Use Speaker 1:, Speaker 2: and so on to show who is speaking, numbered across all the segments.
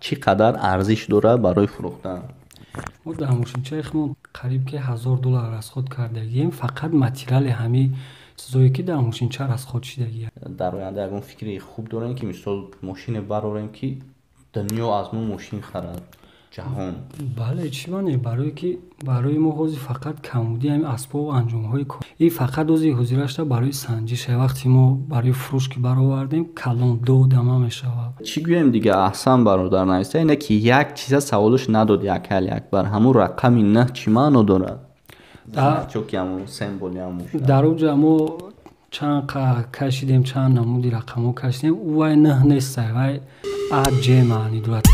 Speaker 1: чӣ қадар арзиш дорад барои фурӯхтан?
Speaker 2: Мо дар мошинчаи худмон қариб ки $1000 расход кардагием, фақат материали ҳамин чизое ки дар мошинча расход шидагия.
Speaker 1: Дар оянда ягон фикри хуб дорем ки мисол мошине барорем ки дунё аз мо мошин харад, ҷаҳон?
Speaker 2: Бале, чӣ мане, барое ки барои мо ҳозир фақат камбудии ҳамин асбобу анҷомҳои кор. И фақат ҳозир ҳозирашта барои санҷиш. Вақте мо барои фурӯш ки баровардем, калон ду дама мешавад.
Speaker 1: Чӣ гӯем дига, Аҳсан бародар нависта, ине ки як чиза саволаш надод як ҳал якбар. Ҳамун рақами 9 чӣ маъно дорад? Чоки ҳамун символи ҳамун.
Speaker 2: Дар онҷа мо чанд кашидем, чанд намуди рақамҳо кашидем, ӯ вай 9 нест, вай А Ҷ маънӣ дорад.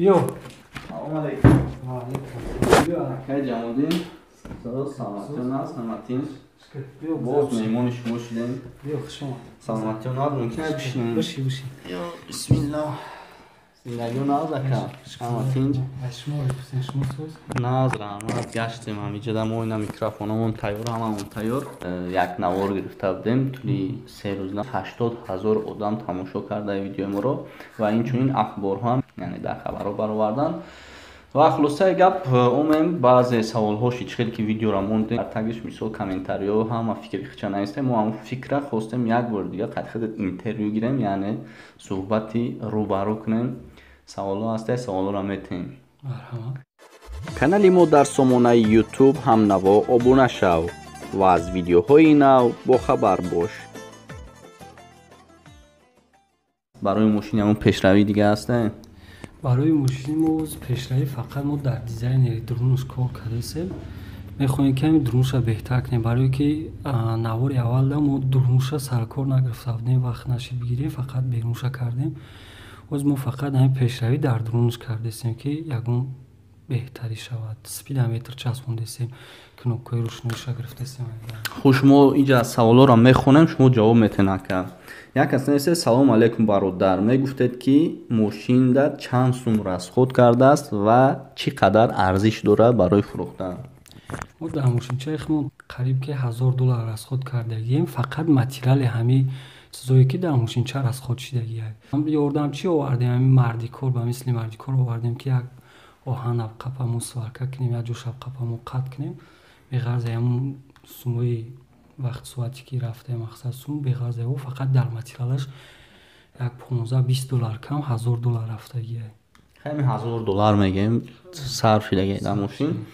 Speaker 2: Биё.
Speaker 1: Салом алейкум.
Speaker 2: Ва алейкум ассалом. Биё.
Speaker 1: Акай Ҷамолиддин, саломатиён аст, ҳаматин.
Speaker 2: Биё,
Speaker 1: боз меҳмони шумо шудем.
Speaker 2: Биё, хуш омад.
Speaker 1: Саломатиён аст, мумкин аст бишинем?
Speaker 2: Биши, биши.
Speaker 1: Биё, бисмиллоҳ. Зиндагиён аст, ака? Ҳаматин.
Speaker 2: Шумо бипурсем, шумо соз?
Speaker 1: Наз, раҳмат, гаштем ҳамиҷода, мо ина микрофономон тайёр, ҳамамон тайёр. Як навор гирифта будем, тӯли 3 рӯз 80 000 одам тамошо карда видеои моро ва инчунин ахборҳо ҳам, яъне дар хабарҳо баровардан. Ва хулосаи гап омем баъзе саволҳо шид, чӣ хел ки видеоро мондем, дар тагиш мисол комментариҳо ҳама фикри хича навистем, мо ҳамон фикра хостем як бор дига қадхидат интервю гирем, яъне суҳбати рӯбарӯ кунем. Саволҳо ҳастае, саволҳоро метем.
Speaker 2: Марҳамат.
Speaker 1: Канали мо дар сомонаи YouTube ҳамнаво обуна шав ва аз видеоҳои нав бохабар бош. Барои мошини ҳамон пешравии дига ҳастае?
Speaker 2: Барои мошини мо пешравӣ фақат мо дар дизайнери дурунаш кор кардасем. Мехоҳем ки ҳамин дурунша беҳтар кунем, барое ки навори аввалда мо дурунша саркор нагирифта будем, вақт нашид бигирем, фақат берунша кардем. Ҳозир мо фақат ҳамин пешравӣ дар дурунаш кардасем ки ягон беҳтарӣ шавад. Спидометр часпондасем, кнопкаи рӯшноиша гирифтасем.
Speaker 1: Хуш, мо инҷа саволҳоро мехонем, шумо ҷавоб метен ака. Як кас нависта: салом алейкум бародар, мегуфтед ки мошинда чанд сум расход кардааст ва чӣ қадар арзиш дорад барои фурӯхтан?
Speaker 2: Мо дар мошинчаи худмон қариб ки $1000 расход кардагием, фақат материали ҳамин чизое ки дар мошинча расход шидагия. Ёрдамчӣ овардем, ҳамин мардикор, ба мисли мардикор овардем ки як оҳан абқапамо сварка кунем, як ҷош абқапамо қатъ кунем. Беғарза ҳамун сумои вақт соате ки рафтаем мақсад сум, беғарза ӯ фақат дар материалаш як $15-20 кам $1000 рафтагия.
Speaker 1: Ҳамин $1000 мегӯем сарф шидагия дар мошин.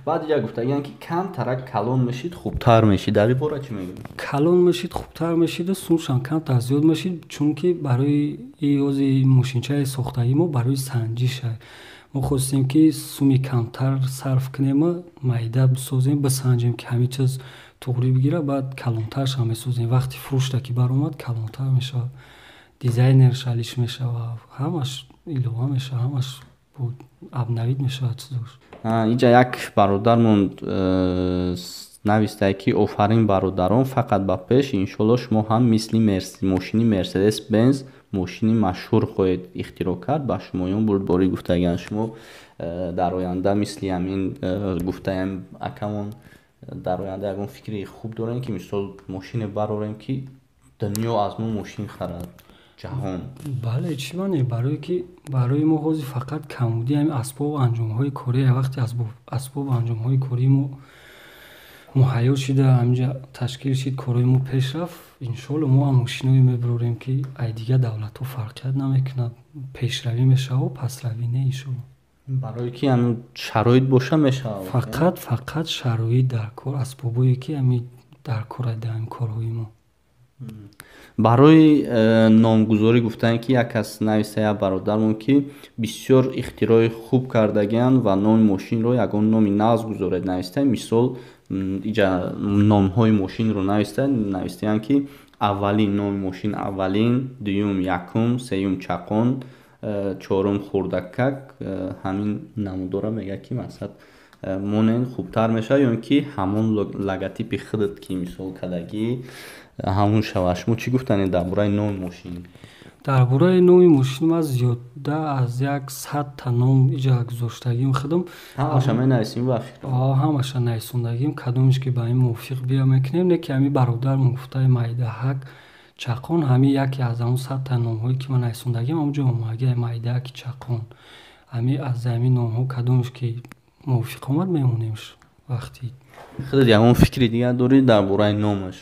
Speaker 1: Баъд дигар гуфтагиян ки камтарак калон мешид хубтар мешид. Дар ин бора чӣ мегӯед?
Speaker 2: Калон мешид хубтар мешиду сумшам камтар зиёд мешид, чунки барои ози мошинчаи сохтагии мо барои санҷиш. Мо хостем ки суми камтар сарф кунем, майда бисозем, бисанҷем ки ҳамин чиз туғрӣ бигирад, баъд калонтаршам месозем. Вақти фурӯшта ки баромад калонтар мешавад, дизайнерш алиш мешавад, ҳамаш илова мешавад, ҳамаш обновид мешавад чизош.
Speaker 1: Инҷа як бародармон навистае ки офарин бародарон, фақат ба пеш, иншолло шумо ҳам мисли мошини Мерседес Бенз мошини машҳур хоҳед ихтироъ кард. Ба шумоён бурдборӣ гуфтагианд. Шумо дар оянда мисли ҳамин гуфтаем акамон дар оянда ягон фикри хуб дорем ки мисол мошине барорем ки дунё аз мо мошин харад, ҷаҳон?
Speaker 2: Бале, чӣ мане, барое ки барои мо ҳозир фақат камбудии ҳамин асбобу анҷомҳои корӣ. Вақте асбобу анҷомҳои кории мо муҳайё шида, ҳаминҷа ташкил шид, корҳои мо пеш рафт, иншоалло мо ҳам мошиное мебарорем ки ай дигар давлатҳо фарқият намекунад, пешравӣ мешавад, пасравӣ не, иншоалло.
Speaker 1: Барое ки ҳамин шароит боша мешавад.
Speaker 2: Фақат шароит дар кор, асбобое ки ҳамин дар кор дар ҳамин корҳои мо.
Speaker 1: Барои номгузорӣ гуфтанд, ки як кас нависта, як бародармон, ки бисёр ихтирои хуб кардагианд ва номи мошинро ягон номи нағз гузоред нависта. Мисол, иҷа номҳои мошинро нависта, навистаанд, ки аввалин номи мошин аввалин, дуюм якум, сеюм чақон, чорум хурдакак. Ҳамин намудора мегӯяд, ки мақсад монен хубтар мешавад, ё ин ки ҳамон логотипи худат, ки мисол кардагӣ, ҳамун шавад. Шумо чӣ гуфтанед дар бораи номи мошин?
Speaker 2: Дар бораи номи мошин ман зиёда аз 100 та ном иҷа гузоштагим худам.
Speaker 1: Ҳамаша менависем ба фикр?
Speaker 2: Ҳамаша нависондагим, кадомеш ки ба ин мувофиқ бия мекунем. Не ки ҳами бародармон гуфтаи майдаҳак чақон, ҳами яке аз ҳамун 100 та номҳое ки ман нависондагим, ҳамунҷо омадаги майдаҳаки чақон. Ҳами аз ҳамин номҳо кадомеш ки мувофиқ омад, мемонемш вақти.
Speaker 1: Худат ягон фикри дигар дорӣ дар бораи номаш?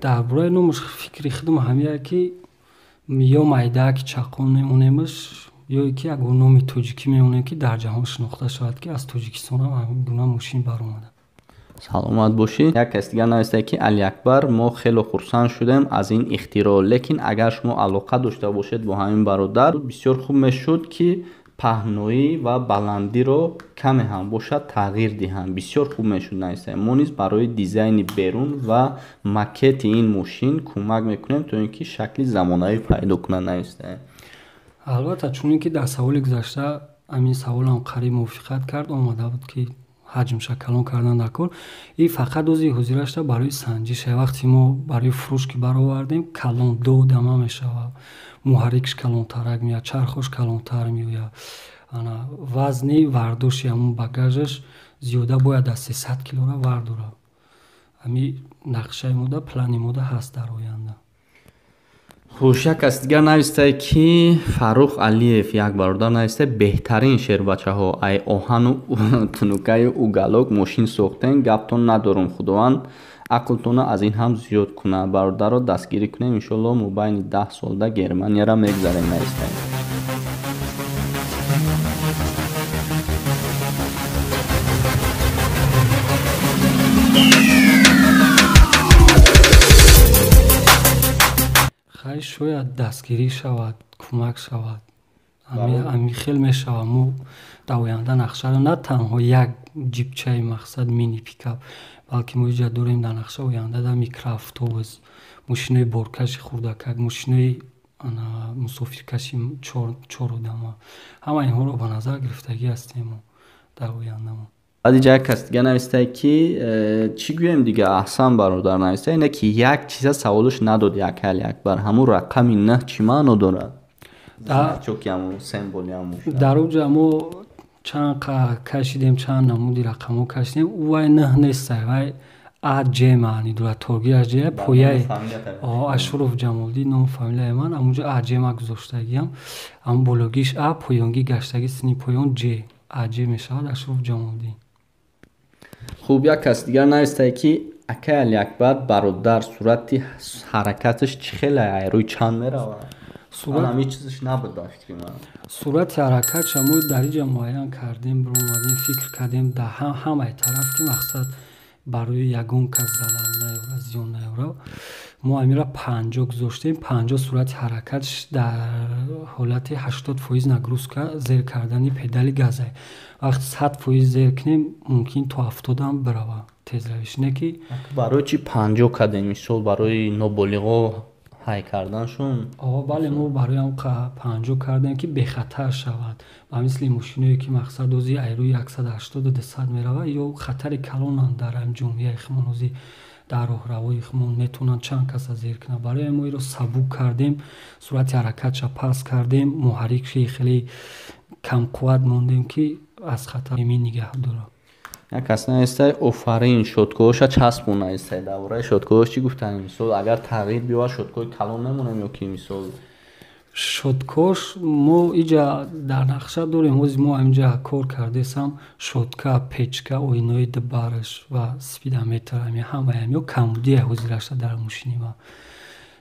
Speaker 2: Дар бораи номаш фикри худам ҳамия, ки ё майдаҳаки чақон мемонемаш, ё ки ягон номи тоҷикӣ мемонем, ки дар ҷаҳон шинохта шавад, ки аз Тоҷикистонам ҳамин гуна мошин баромада.
Speaker 1: Саломат бошӣ. Як кас дигар нависта, ки Алиакбар, мо хело хурсанд шудем аз ин ихтироъ, лекин агар шумо алоқа дошта бошед бо ҳамин бародар, бисёр хуб мешуд, ки паҳноӣ ва баландиро каме ҳам бошад тағйир диҳанд, бисёр хуб мешуд нависта. Мо низ барои дизайни берун ва макети ин мошин кӯмак мекунем, то ин ки шакли замонавӣ пайдо кунад нависта.
Speaker 2: Албатта, чунин ки дар саволи гузашта ҳамин саволам қариб мувофиқат кард омада буд, ки ҳаҷмша калон кардан дар кор и фақат ози ҳозирашта барои санҷиша. Вақте мо барои фурӯш ки баровардем, калон додама мешавад, муҳаррикш калонтарак меояд, чархош калонтар меояд, ана вазни вардоши ҳамун багажаш зиёда бояд аз 300 килора вардора. Ҳами нақшаи мода, плани мода ҳаст дар оянда.
Speaker 1: Хуш, як кас дигар навистае, ки Фаррух Алиев, як бародар навистае: беҳтарин шербачаҳо, ай оҳану тунукаю уголок мошин сохтен, гаптон надорум, Худованд ақлтонро аз ин ҳам зиёд кунад, бародарро дастгирӣ кунем, иншоалло мобайни 10 солда Германияра мегзарем навистае.
Speaker 2: Хай, шояд дастгирӣ шавад, кӯмак шавад, ами хел мешавад. Мо дар оянда нақшаро на танҳо як ҷипчаи мақсад мини пикап, балки мо иҷа дорем дар нақша оянда дар микроавтобус, мошинои боркаши хурдакак, мошинои мусофиркаши чор одама. Ҳама инҳоро ба назар гирифтагӣ ҳастем дар ояндамо.
Speaker 1: Баъд иҷа як кас дига навистае, ки чӣ гӯем дига, Аҳсан бародар навистае, ине ки як чиза саволаш надод, як Алиакбар, ҳамун рақами 9 чӣ маъно дорад?
Speaker 2: Дар оҷа мо чанд кашидем, чанд намуди рақамҳо кашидем. Вай 9 нестай, вай аҷ маъни дорад, торгиаш ҷ пояи Ашуров Ҷамолдин, ном фамилияи ман. Амунҷо аҷ ма гузоштагиам, ам бологиш а, поёнгӣ гаштагӣ сини поён ҷ, аҷ мешавад Ашуров Ҷамолдин.
Speaker 1: Хуб, як кас дигар навистае, ки акай Алиакбар бародар, суръати ҳаракаташ чӣ хеле, рӯи чанд меравад? Ҳамин чизаш набуд ба фикри ман.
Speaker 2: Суръати ҳаракатша мо дар иҷа муайян кардем, биромадем, фикр кардем дар ҳамаи тараф, ки мақсад барои ягон кас залал наёра, зиён наёра. Мо амира 50 гузоштем, 50 суръати ҳаракатш дар ҳолати 80% нагрузка, зер кардани педали газай. Вақти 100% зер кунем, мумкин то 70-ам бирава тезравиш, не ки.
Speaker 1: Барои чи 50 кардем? Мисол, барои ноболиғо ҳай карданшон?
Speaker 2: Бале, мо барои ҳам 50 кардем, ки бехатар шавад. Ба мисли мошиное ки мақсад ози айрӯи 180, 200 меравад, ё хатари калонанд дар ҳам ҷомеаи хумон. Ози дар роҳравои хумон метавонанд чанд каса зер кунанд. Барои мо иро сабук кардем, суръати ҳаракатша паст кардем, муҳаррикши хеле камқувват мондем, ки аз хатар эмин нигаҳ дорад.
Speaker 1: Як кас навистае: офарин, щёткаҳоша часпон навистае. Дар бораи щёткаҳош чӣ гуфтанӣ? Мисол, агар тағйир биёвад, щёткаҳои калон мемонем ё ки мисол?
Speaker 2: Щёткаош мо иҷа дар нақша дорем. Ҳозир мо ҳаминҷа кор кардесам: щётка, печка, оинаҳои дубараш ва спидометр. Ҳами ҳамаям ё камбудие ҳозирашта дар мошини ма,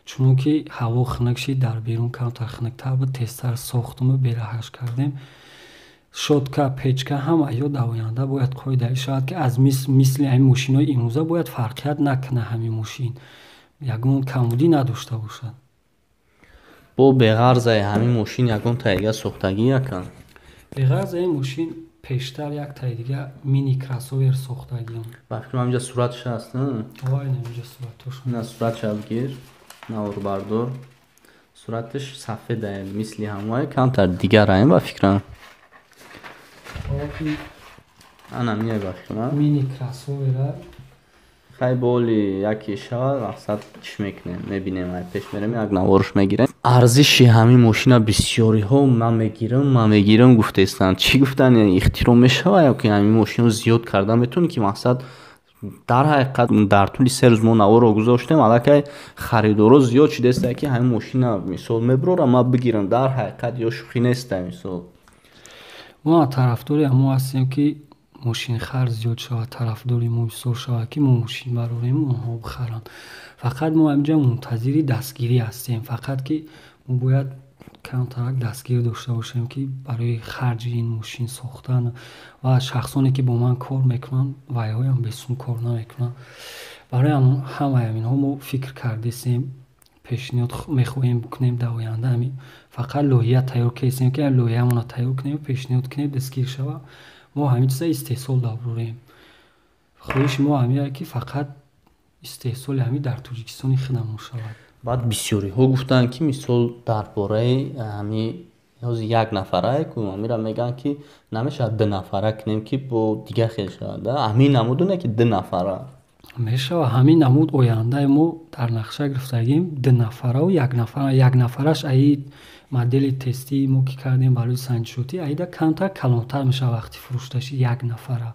Speaker 2: чунон ки ҳаво хунук шид, дар берун камтар хунуктар буд, тезтар сохтуму бераҳаш кардем. Щётка, печка, ҳама ё дар оянда бояд қоидаӣ шавад, ки аз мисли ҳамин мошинҳои имрӯза бояд фарқият накунад ҳамин мошин. ягон камбудӣ надошта бошад.
Speaker 1: Бо беғарзаи ҳамин мошин ягон таига сохтагӣ якан?
Speaker 2: Беғарзаи мошин пештар як таи дига мини кроссовер сохтагиам.
Speaker 1: Ба фикрам ҳаминҷа суратш ҳаст,
Speaker 2: Ова, ин ҳаминҷа суратош.
Speaker 1: На, суратша бигир, наворбардор. Сураташ сафедае, мисли ҳамое, камтар дигараем, ба фикрам. Ана миай, ба фикрам.
Speaker 2: Мини кроссовера.
Speaker 1: Хай, боли яке шавад, мақсад чӣ мекунем, мебинем, ай пеш мерем, як наворш мегирем. Арзиши ҳамин мошина бисёриҳо ман мегирам, ман мегирам гуфтаистанд. Чӣ гуфтан, ихтироъ мешавад ё ки ҳамин мошино зиёд карда метавонӣ, ки мақсад дар ҳақиқат дар тӯли 3 рӯз мо наворро гузоштем, аллакай харидоро зиёд шудааста, ки ҳамин мошина мисол мебурорам, ман бигирам, дар ҳақиқат ё шӯхӣ неста мисол?
Speaker 2: Мо тарафдори ҳамо ҳастем, ки мошинхар зиёд шавад, тарафдори мо бисёр шавад, ки мо мошин барорем, онҳо бихаранд. Фақат мо ҳаминҷа мунтазири дастгирӣ ҳастем, фақат ки мо бояд камтарак дастгирӣ дошта бошем, ки барои харҷи ин мошин сохтан ва шахсоне ки бо ман кор мекунанд, вайҳоям бесум кор намекунанд. Барои ҳамаи ҳаминҳо мо фикр кардесем, пешниҳод мехоҳем бикунем дар оянда. Ҳамин фақат лоиҳа тайёр кардесем, ки лоиҳаамонро тайёр кунем, пешниҳод кунем, дастгир шавад, мо ҳамин чиза истеҳсол даврорем. Хоҳиши мо ҳамин ки фақат истеҳсоли ҳамин дар Тоҷикистони худамон шавад.
Speaker 1: Баъд бисёриҳо гуфтанд, ки мисол дар бораи ҳами ҳозир як нафарае ку, ҳамира мегӯянд, ки намешавад ду нафара кунем, ки бо дигар хел шавад? Ҳамин намуду не ки ду нафара?
Speaker 2: Мешавад. Ҳамин намуд ояндаи мо дар нақша гирифтагим, ду нафараву як нафара. Як нафараш аи модели тестии мо ки кардем барои санҷишотӣ, аида камтар калонтар мешавад вақти фурӯшташи як нафара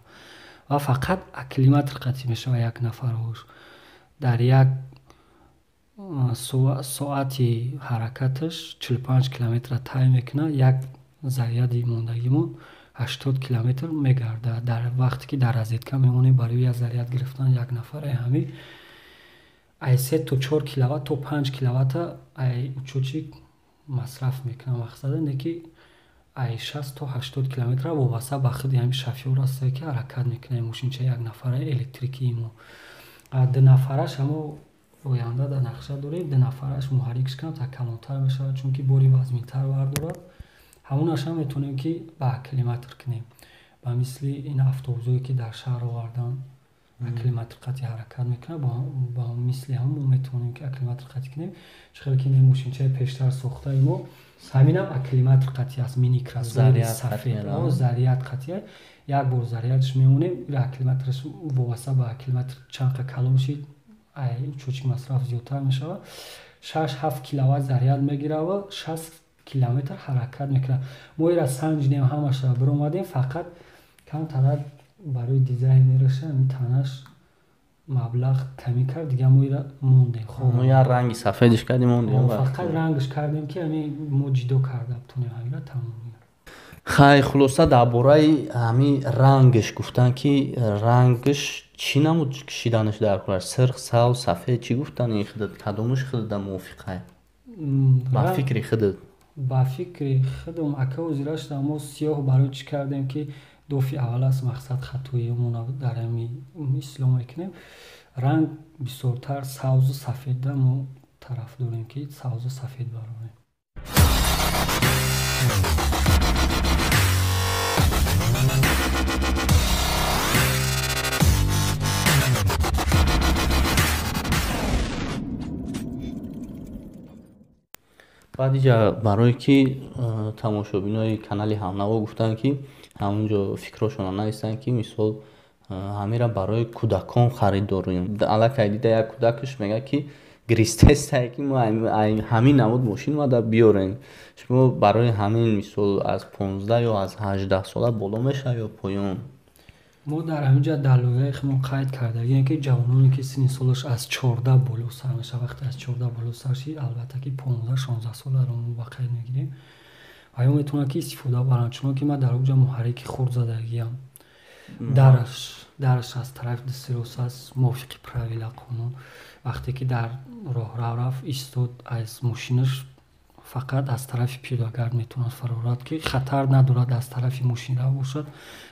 Speaker 2: ва фақат акклиматор қатъӣ мешавад. Як нафараош дар як соати ҳаракаташ 45 километра тай мекунад, як заряди мондагимон 80 километр мегардад. Дар вақте ки дар розетка мемонем барои як заряд гирифтан, як нафараи ҳамин ай 3 то 4 киловатт то 5 киловатта ай учётчик масраф мекунад. Мақсада не ки ай 60 то 80 километра вобаста ба худи ҳамин шофёр астае, ки ҳаракат мекунад мошинчаи якнафараи электрикии мо. Ду нафараш ҳамо оянда дар нақша дорем. Ду нафараш муҳаррикш камтар калонтар мешавад, чунки бори вазминтар бардорад. Ҳамонашам метавонем, ки ба акклиматор кунем, ба мисли ин автобусое ки дар шаҳр овардан, акклиматор қатъи ҳаракат мекунад. Ба мисли ҳамон мо метавонем, ки акклиматор қатъи кунем. Чӣ хеле ки ин мошинчаи пештар сохтаи мо, ҳаминам акклиматор қатъи аст, мини кроссовери сафед, заряд қатъи. Як бор зарядш мемонем, акклиматораш вобаста ба акклиматор чанд қа калон шид, ай учётчик масраф зиёдтар мешавад. 6-7 киловатт заряд мегирад ва 60 километр ҳаракат мекунад. Мо ира санҷидем, ҳамаша биромадем, фақат камтарак барои дизайнераша ҳамин танаш маблағ камӣ кард, дига мо ира мондем.
Speaker 1: Мо як ранги сафедиш кардем, мондем.
Speaker 2: Фақат рангш кардем, ки ҳамин мо ҷидо карда битонем ҳамира, тамом.
Speaker 1: Хай, хулоса, дар бораи ҳамин рангш гуфтанд, ки рангш чӣ намуд кшиданаш дар кор, сирх, савз, сафед, чӣ гуфтанд? Ин худат кадомаш худата мувофиқай ба фикри худат?
Speaker 2: Ба фикри худам, ака, озирашда мо сиёҳ барои чӣ кардем, ки дофи аввал аст, мақсад хатоиёмона дар ҳами ислом мекунем. Ранг бисёртар савзу сафедда мо тараф дорем, ки савзу сафед барорем.
Speaker 1: Баъд иҷа барое ки тамошобинои канали Ҳамнаво гуфтанд, ки ҳамунҷо фикрҳошонро нависанд, ки мисол ҳамира барои кӯдакон харид дорем. Аллакай дида як кӯдакаш мегӯяд, ки гиристестае, ки мо ҳамин намуд мошин мада биёрем. Шумо барои ҳамин мисол аз 15 ё аз 18 сола боло мешавад ё поён?
Speaker 2: Мо дар ҳамин ҷа дар лоиҳаи худмон қайд кардагием, ки ҷавононе ки синни солаш аз 14 боло сар мешавад. Вақте аз 14 боло сар шид, албатта ки 15-16 соларо мо ба қайд мегирем ва ё метавонанд, ки истифода баранд, чунон ки ман дар онҷа муҳаррики хурд задагиам, дараш аз тарафи дастирос аст, мувофиқи правила, қонун. Вақте ки дар роҳрав рафт, истод, аз мошинаш Фақат аз тарафи пиёдагард метавонад фарорад, ки хатар надорад. Аз тарафи мошинрав бошад,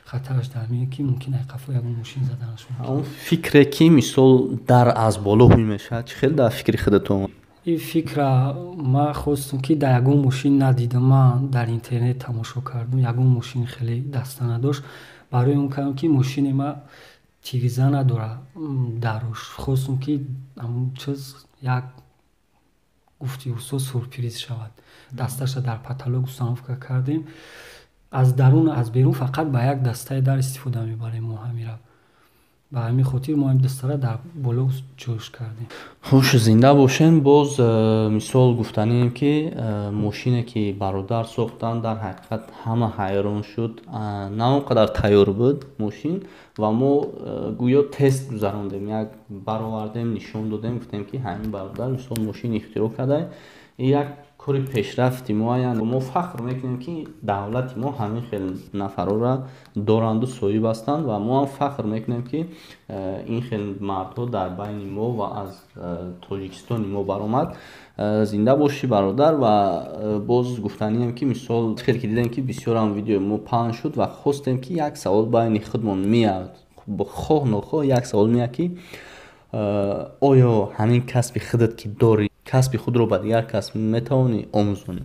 Speaker 2: хатараш дар миён, ки мумкин ай қафо ягон мошин заданаш мумкин.
Speaker 1: Он фикре, ки мисол дар аз боло ҳуй мешавад, чӣ хел дар фикри худатон?
Speaker 2: Ин фикра ман хостум, ки дар ягон мошин надидам. Ман дар интернет тамошо кардам, ягон мошин хеле даста надошт. Барои он кардам, ки мошини ма тиреза надорад дарош. Хостум, ки ҳамун чиз як, гуфти усто, сюрприз шавад. Дасташа дар потолок установка кардем. Аз дарун, аз берун фақат ба як дастаи дар истифода мебарем мо ҳамира. Ба ҳамин хотир мо ҳамин дастара дар боло ҷош кардем.
Speaker 1: Хуш, зинда бошем. Боз мисол гуфтанием, ки мошине, ки бародар сохтанд, дар ҳақиқат ҳама ҳайрон шуд. На он қадар тайёр буд мошин ва мо гӯё тест гузарондем, як баровардем, нишон додем, гуфтем, ки ҳамин бародар мисол мошин ихтироъ карда. Як кори пешрафти мо, яъне мо фахр мекунем, ки давлати мо ҳамин хел нафарора доранду соҳиб ҳастанд ва мо ҳам фахр мекунем, ки ин хел мардҳо дар байни мо ва аз Тоҷикистони мо баромад. Зинда бошӣ, бародар. Ва боз гуфтанием, ки мисол хеле ки дидем, ки бисёрам видеои мо паҳн шуд ва хостем, ки як савол байни худмон меяд, хоҳ нохоҳ як савол меяд, ки оё ҳамин касби худат, ки дорӣ, касби худро ба дигар кас метавонӣ омӯзонӣ,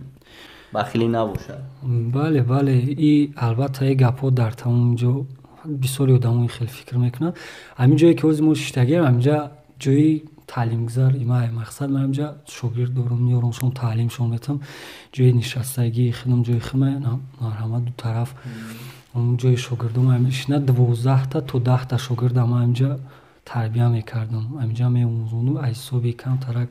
Speaker 1: бахилӣ набошад?
Speaker 2: Бале, и албатта, и гапҳо дар тамоми ҷо бисёри одамои хеле фикр мекунанд. Ҳамин ҷое, ки ҳозир мо шиштагием, ҳаминҷа ҷои таълимгузар има. Мақсад, ман ҳаминҷа шогирд дорум, меёрумшон, таълимшон метавам. Ҷои нишастагии худам, ҷои хума, марҳамат, ду тараф ҷои шогирдом ҳамишина. 12-та то 10-та шогирдам ҳаминҷа тарбия мекардам, ҳаминҷа меомӯзондум. Аз ҳисоби камтарак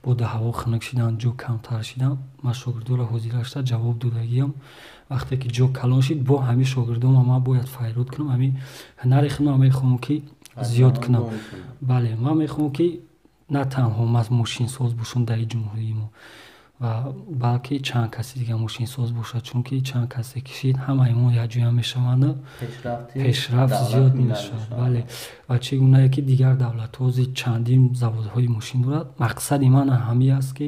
Speaker 2: бода ҳаво хунук шидан, ҷо камтар шидан, ман шогирдоро ҳозирашта ҷавоб додагиам. Вақте ки ҷо калон шид, бо ҳамин шогирдома ман бояд файрод кунам. Ҳамин ҳунари худам мехоҳам, ки зиёд кунам. Бале, ман мехоҳам, ки на танҳо ман мошинсоз бошам дар ҷумҳурии мо ва балки чанд каси дига мошинсоз бошад, чунки чанд касе кишид, ҳамаи мо якҷоя мешаванд, пешрафт зиёд мешавад. Бале, ва чӣ гунае ки дигар давлатҳо чандин заводҳои мошин дорад. Мақсади ман ҳамин аст, ки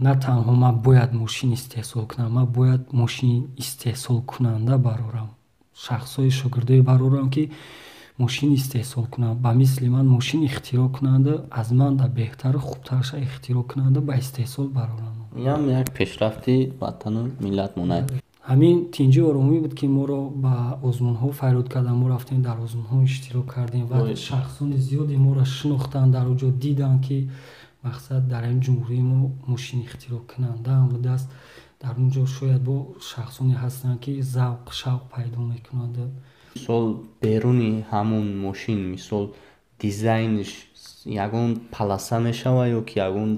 Speaker 2: на танҳо ман бояд мошин истеҳсол кунам, ман бояд мошин истеҳсолкунанда барорам, шахсҳои шогирдое барорам, ки мошин истеҳсол кунанд, ба мисли ман мошин ихтироъ кунанда, аз ман да беҳтару хубтарша ихтироъ кунанда, ба истеҳсол бароранд.
Speaker 1: Инам як пешрафти ватану миллат монад.
Speaker 2: Ҳамин тинҷи оромӣ буд, ки моро ба озмунҳо файрод карданд. Мо рафтем, дар озмунҳо иштирок кардем ва шахсони зиёде моро шинохтанд, дар он ҷо диданд, ки мақсад, дар ин ҷумҳурии мо мошин ихтироъкунандаам будааст. Дар он ҷо шояд бо шахсоне ҳастанд, ки завқ, шавқ пайдо мекунанд.
Speaker 1: Мисол, беруни ҳамун мошин, мисол, дизайнш ягон полоса мешава ё ки ягон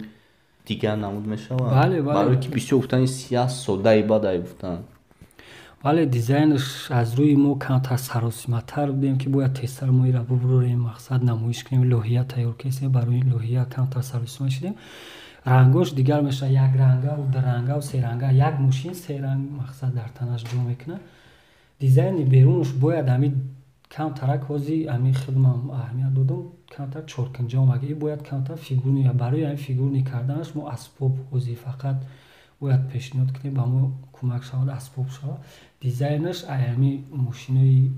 Speaker 1: дигар намуд мешава?
Speaker 2: Бале.
Speaker 1: Барое ки бисёр гуфтани сияҳ содаи бадай гуфтанд.
Speaker 2: Бале, дизайнш аз рӯи мо камтар саросиматар будем, ки бояд тезтар мо ира бубурем, мақсад, намоиш кунем. Лоҳия тайёр кардем. Барои ин лоҳия камтар саросима шудем. Рангош дигар мешавад: як рангаву дуранга серанга. Як мошин се ранг, мақсад, дар танаш ҷо мекунад. Дизайни берунаш бояд ҳамин камтарак, ҳози ҳамин хидмам аҳамият додам, камтар чоркунҷа омага. И бояд камтар фигурный. Барои ҳамин фигурный карданаш мо асбоб ҳози фақат бояд пешниҳод кунем, ба мо кӯмак шавад, асбоб шавад. Дизайнаш ай ҳамин мошинои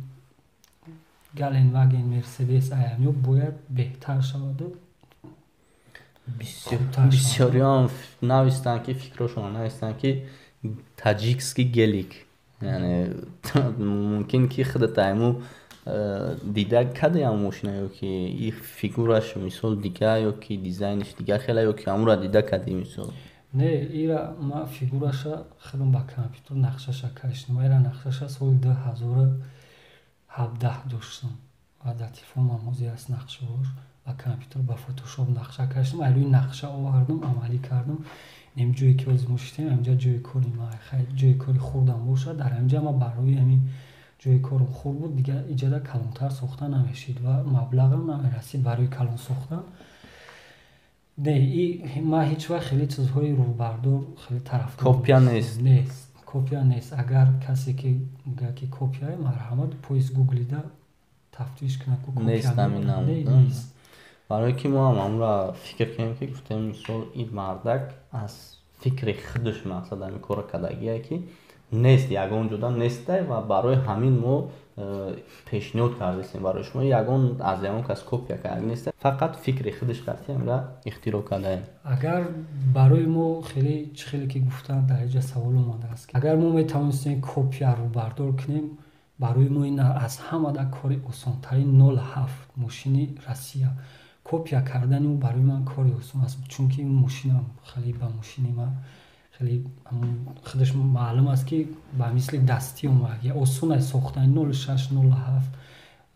Speaker 2: Гелендваген, Мерседес, ай ҳамиё бояд беҳтар шаваду.
Speaker 1: Бисёриён навистанд, ки фикрошонро навистанд, ки таджикский гелик. Яъне мумкин ки худат айму дида кадаям мошина ё ки и фигураш, мисол, дигар ё ки дизайнш дигар хела, ё ки ҳамура дида кадӣ, мисол?
Speaker 2: Не, ира ма фигураша худам ба компютер нақшаша кашидам. Ира нақшаша соли 2017 доштам ва дар телефонам ҳозир аст нақшаҳош. Ба компютер, ба Фотошоп нақша кашидам, ай рӯи нақша овардам, амалӣ кардам. Ин ҷое, ки ҳозир мо шиштем, ҳаминҷа ҷои кори ма. Хай, ҷои кори хурдам бошад, дар ҳаминҷа ма барои ҳамин ҷои корам хурд буд, дигар иҷода калонтар сохта намешид ва маблағам намерасид барои калон сохтан. Не, и ман ҳеҷ вақт хеле чизҳои рӯбардор хеле тарафдор
Speaker 1: Копия нест.
Speaker 2: Нест, копия нест. Агар касе ки мегӯяд, ки копияе, марҳамат, поиск гуглида тафтиш кунад.
Speaker 1: Нест ҳамин намуд. Барое ки мо ҳам ҳамура фикр кардем, ки гуфтем, мисол, ин мардак аз Фикри худаш мақсад ҳамин корро кардагие, ки нест, ягон ҷода нестай, ва барои ҳамин мо пешниҳод кардастем барои шумо. Ягон аз ягон кас копия карда нест, фақат фикри худаш кард, ҳамира ихтироъ кардаем.
Speaker 2: Агар барои мо хеле чӣ хеле ки гуфтанд, дар инҷа савол омадааст, агар мо метавонистем копия рӯбардор кунем, барои мо ин аз ҳамада кори осонтарин 07 мошини Россия копия кардани ӯ барои ман кори осон аст, чунки мошинам хеле ба мошини ман хеле худаш маълум аст, ки ба мисли дастӣ омад, осон аст сохтани 06, 07,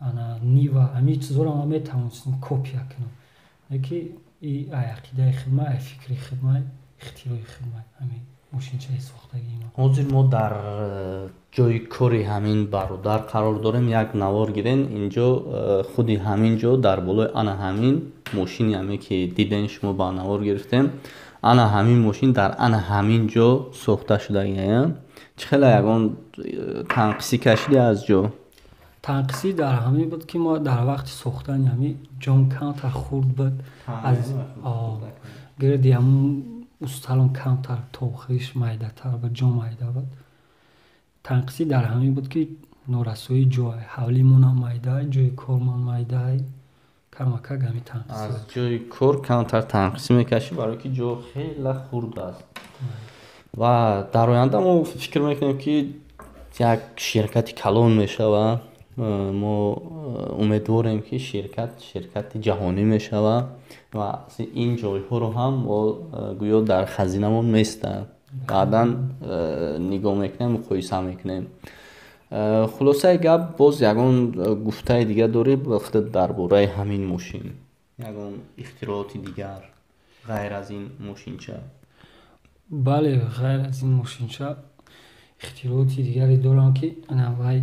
Speaker 2: ана Нива, ҳамин чизоро ман метавонистем копия кунам, леки и ай ақидаи хидмат, ай фикри хидмат, ихтирои хидмат ҳамин мошинчаи сохтагии ма.
Speaker 1: Ҳозир мо дар ҷои кори ҳамин бародар қарор дорем. Як навор гирен, инҷо худи ҳамин ҷо дар болои ана ҳамин мошини ҳаме ки диден шумо, ба навор гирифтем, ана ҳамин мошин дар ана ҳамин ҷо сохта шудагия. Чӣ хеле ягон танқисӣ кашидӣ аз ҷо?
Speaker 2: Танқисӣ дар ҳамин буд, ки мо дар вақти сохтани ҳамин ҷом камтар хурд буд, аз гирди ҳамун усталон камтар тохиш майдатар буд, ҷо майда буд. Танқисӣ дар ҳамин буд, ки норасоии ҷой, ҳавлимонам майда, ҷои кормон майда, камакак ҳамин танқисӣ.
Speaker 1: Аз ҷои кор камтар танқисӣ мекашӣ, барое ки ҷо хеле хурд аст. Ва дар оянда мо фикр мекунем, ки як ширкати калон мешавад. Мо умедворем, ки ширкат ширкати ҷаҳонӣ мешавад ва ин ҷойҳоро ҳам мо гӯё дар хазинамон местанд, баъдан нигоҳ мекунем, муқоиса мекунем. Хулосаи гап, боз ягон гуфтаи дигар дорӣ худат дар бораи ҳамин мошин, ягон ихтирооти дигар ғайр аз ин мошинча?
Speaker 2: Бале, ғайр аз ин мошинча ихтирооти дигаре дорам, ки вай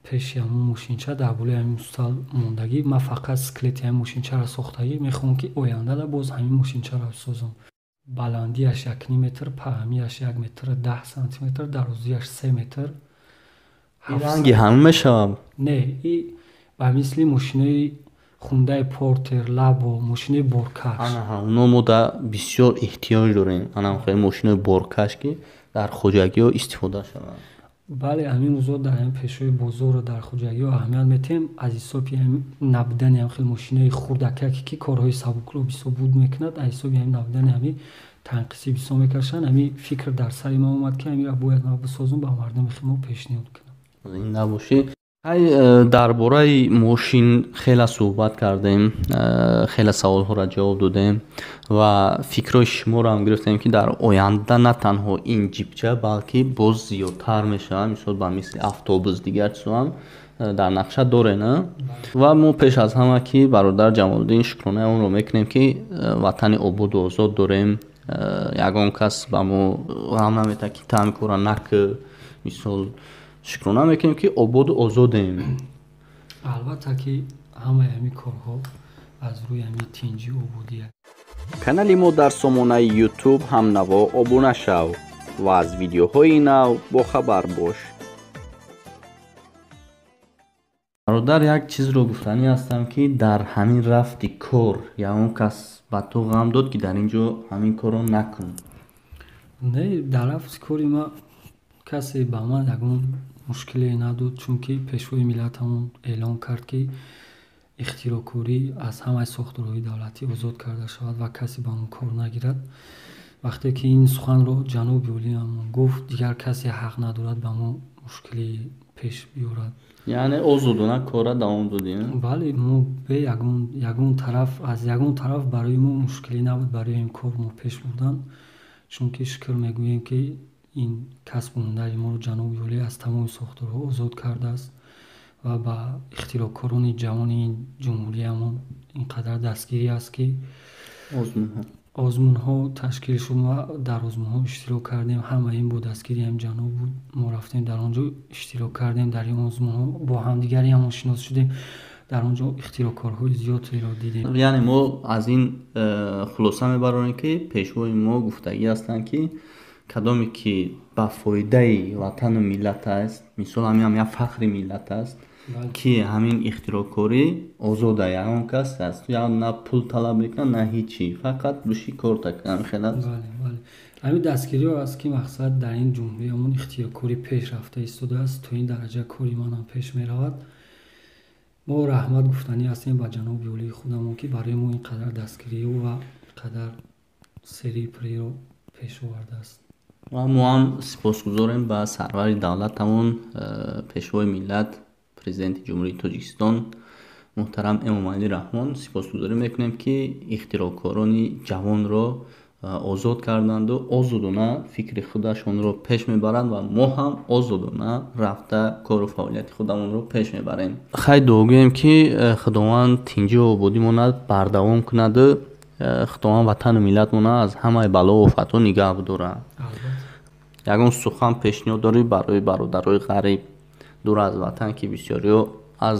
Speaker 2: пеши ҳамун мошинча дар болои ҳамин устал мондагӣ. Ман фақат скелети ҳамин мошинчаро сохтагӣ, мехоҳам, ки ояндада боз ҳамин мошинчаро созам. Баландиаш 1,5 метр, паҳмияш 1 метру 10 сантиметр, дарозиаш 3 метр.
Speaker 1: Ранги ҳамин мешавад?
Speaker 2: Не, и ба мисли мошинои Хундай Портер, Лабо, мошинои боркаш.
Speaker 1: Оно мо да бисёр эҳтиёҷ дорем, ана мошинои боркаш, ки дар хоҷагиҳо истифода шаванд.
Speaker 2: Бале, ҳамин рӯзо дар ҳамин пешҳои бозору дар хоҷагиҳо аҳамият метиҳем. Аз ҳисоби набудани ҳам хел мошинои хурдакаке, ки корҳои сабукро бисёр буд мекунад, аз ҳисоби ҳамин набудани ҳамин танқисӣ бисёр мекашанд. Ҳамин фикр дар сари ман омад, ки ҳаминро бояд ман бисозум, ба мардуми худмо пешниҳод кунам.
Speaker 1: Ин набошӣ. Ҳай, дар бораи мошин хеле суҳбат кардем, хеле саволҳоро ҷавоб додем ва фикрҳои шуморо ҳам гирифтем, ки дар оянда на танҳо ин ҷипча, балки боз зиёдтар мешавад, мисол ба мисли автобус, дигар чизҳоам дар нақша дорен. Ва мо пеш аз ҳама, ки бародар Ҷамолиддин, шукронаи онро мекунем, ки ватани ободу озод дорем. Ягон кас ба мо ғам наметиҳад, ки ту ҳамин корро накӯ. Мисол, шукрона мекунем, ки ободу озодем.
Speaker 2: Албатта, ки ҳамаи ҳамин корҳо аз рӯи ҳамин тинҷӣ, ободӣ.
Speaker 1: Канали мо дар сомонаи Ютуб «Ҳамнаво» обуна шав ва аз видеоҳои нав бохабар бош. Бародар, як чизро гуфтанӣ ҳастам, ки дар ҳамин рафти кор ягон кас ба ту ғам дод, ки дар ин ҷо ҳамин корро накун?
Speaker 2: Не, дар рафти кори ман касе ба ман ягон мушкиле надод, чунки пешвои миллатамон эълон кард, ки ихтироъкорӣ аз ҳамаи сохторҳои давлатӣ озод карда шавад ва касе ба он кор нагирад. Вақте ки ин суханро ҷаноби олиамон гуфт, дигар касе ҳақ надорад ба мо мушкиле пеш биёрад.
Speaker 1: Яъне озодона корра давом додем?
Speaker 2: Бале, мо бе ягон тараф, аз ягон тараф барои мо мушкиле набуд барои ин кор мо пеш бурдан, чунки шукр мегӯем, ки ин касбу ҳунари моро ҷаноби олӣ аз тамоми сохторҳо озод кардааст ва ба ихтироъкорони ҷавони ин ҷумҳуриямон ин қадар дастгирӣ аст, ки озмунҳо ташкил шуд ва дар озмунҳо иштирок кардем. Ҳама ин бо дастгирии ҳамин ҷаноб буд. Мо рафтем, дар он ҷо иштирок кардем, дар ин озмунҳо бо ҳамдигари ҳамон шинос шудем, дар он ҷо ихтироъкорҳои зиёдеро дидем.
Speaker 1: Яъне мо аз ин хулоса мебарорем, ки пешвои мо гуфтагӣ ҳастанд, ки кадоме ки ба фоидаи ватану миллат аст, мисол, ҳамин як фахри миллат аст, ки ҳамин ихтироъкорӣ озода, ягон кас аз ту на пул талаб мекунад, на ҳечи, фақат биши корта. Ҳамин хел аст?
Speaker 2: Бале, Ҳамин дастгириҳо аст, ки мақсад дар ин ҷумҳуриямон ихтиёркорӣ пеш рафта истодааст. То ин дараҷа кори манам пеш меравад. Мо раҳмат гуфтанӣ ҳастем ба ҷаноби олии худамон, ки барои мо ин қадар дастгириҳо ва қадар серии приро пеш овардааст.
Speaker 1: Ва мо ҳам сипосгузорем ба сарвари давлатамон, пешвои миллат, президенти Ҷумҳурии Тоҷикистон муҳтарам Эмомалӣ Раҳмон. Сипосгузорӣ мекунем, ки ихтироъкорони ҷавонро озод карданду озодона фикри худашонро пеш мебаранд ва мо ҳам озодона рафта кору фаъолияти худамонро пеш мебарем. Хай, дуогӯем, ки Худованд тинҷию ободимона бардавом кунаду Худованд ватану миллатмона аз ҳамаи балову офатҳо нигаҳ бидорад. Ягон сухан пешниҳод дорӣ барои бародарои ғариб, дур аз ватан, ки бисёриҳо аз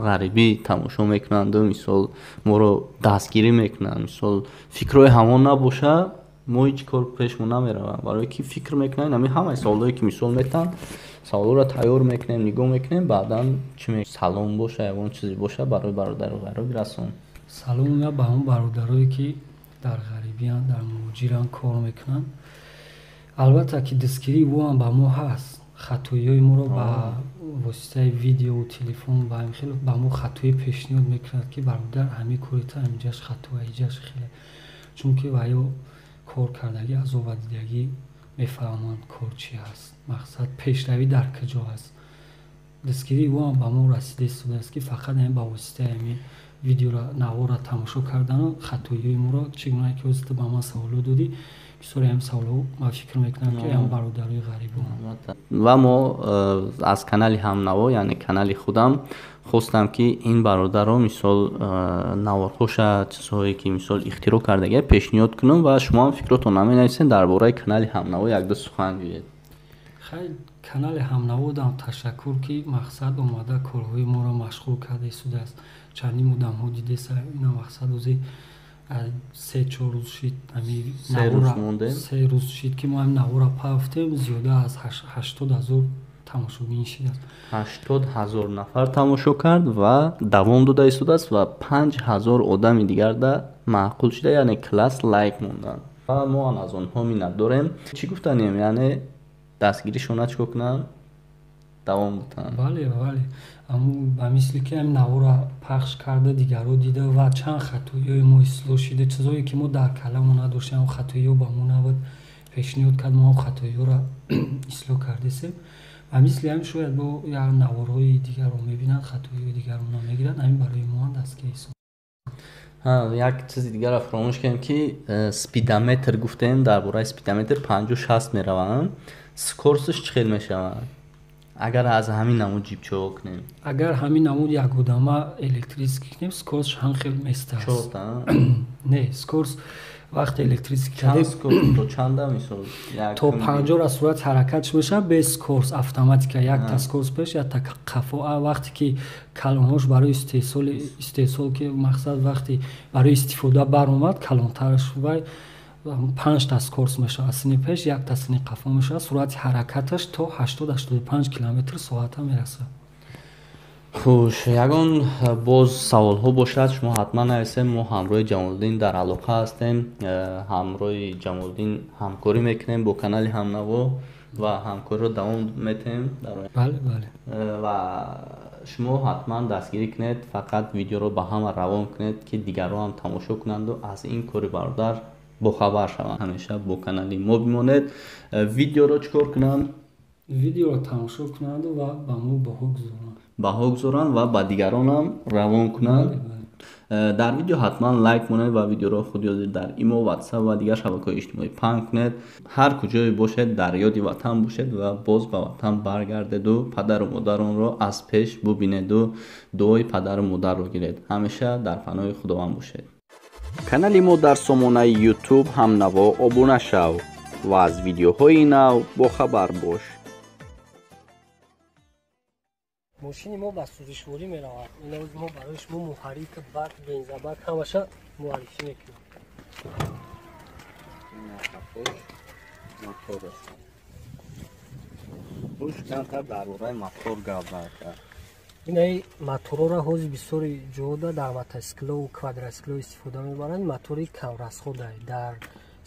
Speaker 1: ғарибӣ тамошо мекунанду мисол моро дастгирӣ мекунанд? Мисол, фикрҳои ҳамон набоша, мо ҳеҷ кор пешмо намеравад, барое ки фикр мекунанд ҳамин ҳамаи саволҳое, ки мисол метаҳанд, саволҳоро тайёр мекунем, нигоҳ мекунем, баъдан чӣ салом боша, ягон чизе боша, барои бародари ғариб расон.
Speaker 2: Салом ба он бародарое, ки дар ғарибиянд, дар муҳоҷиранд, кор мекунанд. Албатта, ки дастгирии ӯ ҳам ба мо ҳаст. Хатоиҳои моро ба воситаи видеову телефон ба ҳамин хел ба мо хатоӣ пешниҳод мекунад, ки бародар, ҳамин корита ҳаминҷаш хато, иҷаш хеле, чунки ваё кор кардагӣ, азоба дидагӣ, мефаҳманд кор чи ҳаст, мақсад пешравӣ дар куҷо ҳаст. Дастгирии ӯ ҳам ба мо расида истодааст, ки фақат ҳамин ба воситаи ҳамин видеоро, наворро тамошо кардану хатоиҳои моро, чӣ гуна ки ҳозир ту ба ман саволҳо додӣ, бисёре ҳам саволҳо, ман фикр мекунам, ки ҳам бародарои ғарибо.
Speaker 1: Ва мо аз канали Ҳамнаво, яъне канали худам, хостам, ки ин бародарро, мисол, наворҳоша, чизҳое ки мисол ихтироъ кардагия, пешниҳод кунам ва шумо ҳам фикротон наменависед, дар бораи канали Ҳамнаво якду сухан гӯед.
Speaker 2: Хай, канали Ҳамнаводам ташаккур, ки мақсад омада корҳои моро машғул карда истодааст. Чандин одамҳо дидеса, ина мақсад ози 3-4 рӯз шид, 3 рӯз шид, ки мо ҳамин навора пафтем, зиёда аз 80 000 тамошобин шидааст.
Speaker 1: 80 000 нафар тамошо кард ва давом дода истодааст ва 5000 одами дигарда маъқул шуда, яъне класс лайк монданд ва мо аз онҳо миннат дорем. Чӣ гуфтанем, яъне дастгиришона чӣ кор кунанд, давом бутанд.
Speaker 2: Бале, ба мисли ки ҳамин навора пахш карда, дигарро дида ва чанд хатоиҳои мо ислоҳ шида, чизҳое ки мо дар каламо надоштем, хатоиҳо ба мо набуд, пешниҳод кард, мо хатоиҳоро ислоҳ кардесем. Ба мисли ҳамин шояд бо як наворҳои дигарро мебинанд, хатоиҳои дигарро мегиранд. Ҳамин барои мо ҳам дастгирӣ ҳисоб.
Speaker 1: Як чизи дигарро фаромӯш кардем, ки спидометр гуфтем. Дар бораи спидометр 50-60 мераванд, скорость ш чӣ хел мешавад, агар аз ҳамин намуд ҷипчаҳо кунем?
Speaker 2: Агар ҳамин намуд якодама электрический кунем, скорость ш ҳам хел местааст. Не, скорость вақте электрический
Speaker 1: то чанда, мисол?
Speaker 2: То 50-ра суръати ҳаракатш мешавад без скорость, автоматика, якта скорость пеш, якта қафо. Вақте ки калонҳош барои истеҳсол, ки мақсад вақте барои истифода баромад, калонтараш вай панҷта скорость мешавад, сини пеш, якта сини қафо мешавад, суръати ҳаракаташ то 80-85 километр соата мерасад.
Speaker 1: Хуш, ягон боз саволҳо бошад, шумо ҳатман нависем. Мо ҳамроҳи Ҷамолиддин дар алоқа ҳастем, ҳамроҳи Ҷамолиддин ҳамкорӣ мекунем бо канали Ҳамнаво ва ҳамкориро давом метаҳем.
Speaker 2: Бале.
Speaker 1: Ва шумо ҳатман дастгирӣ кунед, фақат видеоро ба ҳама равон кунед, ки дигарро ҳам тамошо кунанду аз ин кори бародар бохабар шаванд. Ҳамеша бо канали мо бимонед. Видеоро чӣ кор кунанд?
Speaker 2: Видеоро тамошо кунанду ва ба мо баҳо гузоранд.
Speaker 1: Баҳо гузоранд ва ба дигаронам равон кунанд. Дар видео ҳатман лайк монед ва видеоро худёзир дар имо, Ватсап ва дигар шабакаҳои иҷтимоӣ паҳн кунед. Ҳар куҷое бошед, дар ёди ватан бошед ва боз ба ватан баргардеду падару модаронро аз пеш бубинеду дуои падару модарро гиред. Ҳамеша дар паноҳи Худованд бошед. Канали мо дар сомонаи Ютуб Ҳамнаво обуна шав ва аз видеоҳои нав бохабар бош.
Speaker 2: Мошини мо ба сӯзишворӣ меравад. Иноз мо барои шумо муҳаррик, бак, бензобак, ҳамаша муаррифӣ мекунем.
Speaker 1: Мотор хуш, камтар дар бораи мотор гап зад.
Speaker 2: Инаи моторҳоро ҳозир бисёри ҷода дар мотосиклову квадроцикло истифода мебаранд. Мотори камрасхода, дар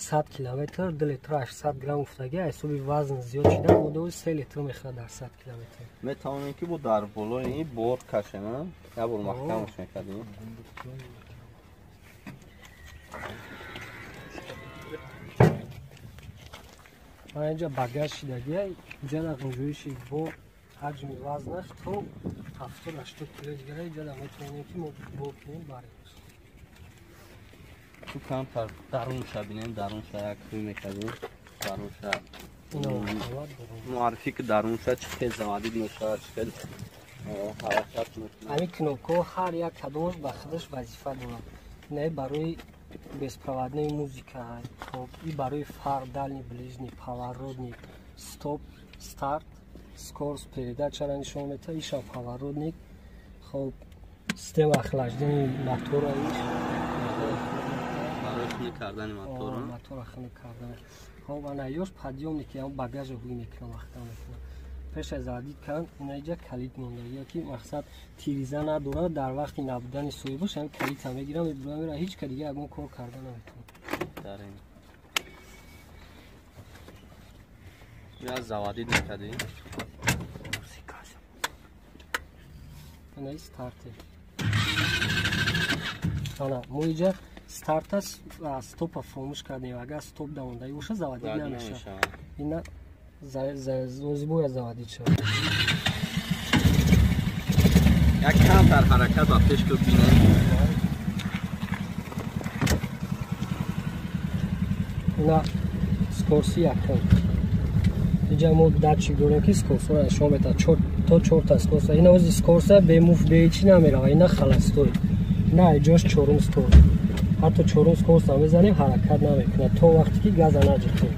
Speaker 2: 100 километр 2 литр 800 грамм гуфтаги, ҳисоби вазн зиёд шидан муддаи 3 литр мехӯрад дар 100 километр.
Speaker 1: Метавонем ки бо дар болои бор кашем, як бор маҳкамаш мекардем.
Speaker 2: Мана инҷа багаж шидагия, инҷа ғунҷоиши бо ҳаҷми вазнаш то 70-80 кило дигара инҷа метавонем ки мо бор кунем барем.
Speaker 1: Ту камтар дарунша бинем, дарунша як рӯй мекардем. Дарунша муаррифӣ ки дарунша чӣ хел заводид мешавад, чӣ хел ҳаракат мекунад.
Speaker 2: Ҳамин кнопкаҳо ҳар як кадомаш ба худаш вазифа дорад. Инаи барои беспроводной музыка, хоб, и барои фар, дальний, ближний, поворотник, стоп, старт, скорость, передачаро нишон медиҳад, ишам поворотник, хоб, система охлаждения мотора иш.
Speaker 1: Барои хунук кардани мотора.
Speaker 2: Мотора хунук кардан. Хоб, ана ёш подъёмник, ям багажа ҳуй мекунам, вақтам мекунам. Пеш аз заводид кардан ина иҷа калид монда, ки мақсад тириза надорад, дар вақти набудани соҳибаш ҳамин калидта мегирам, мебурам, мера ҳеҷ ка дига ягон кор карда наметавонад.
Speaker 1: Я заводид мекардем.
Speaker 2: Ана старте. Ана мо иҷа старта стопа фромӯш кардем. Агар стоп дамондаги боша заводид намешавад. Ина ози бояд заводид шавад.
Speaker 1: Як камтар ҳаракат ба пеш ку бинем.
Speaker 2: Ина скорси якум. Инҷа мо датчик дорем ки скорсҳоро нишон медиҳад. То чорта скорса. Ина ози скорса бе муф бе ҳечи намерава. Ина холостой. Ина ҷош чорум скорс. Ҳатто чорум скорса мезанем ҳаракат намекунад то вақте ки газа наҷиқем.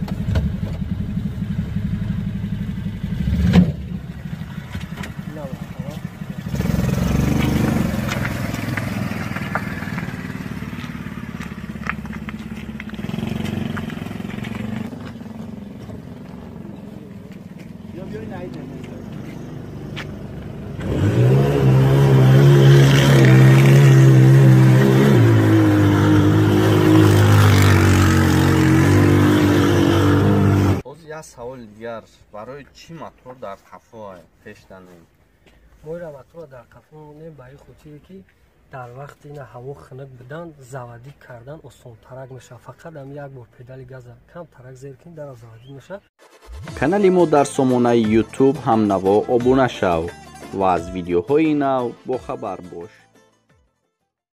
Speaker 1: Саволи дигар, барои чӣ мотор дар қафо пеш данем?
Speaker 2: Мо ира мотора дар қафо монем ба ин хотире ки дар вақти ина ҳаво хунук будан заводид кардан осонтарак мешавад. Фақат ҳам як бор педали газа камтарак зер кунӣ дар заводид мешавад.
Speaker 1: Канали мо дар сомонаи YouTube ҳамнаво обуна шав ва аз видеоҳои нав бохабар бош.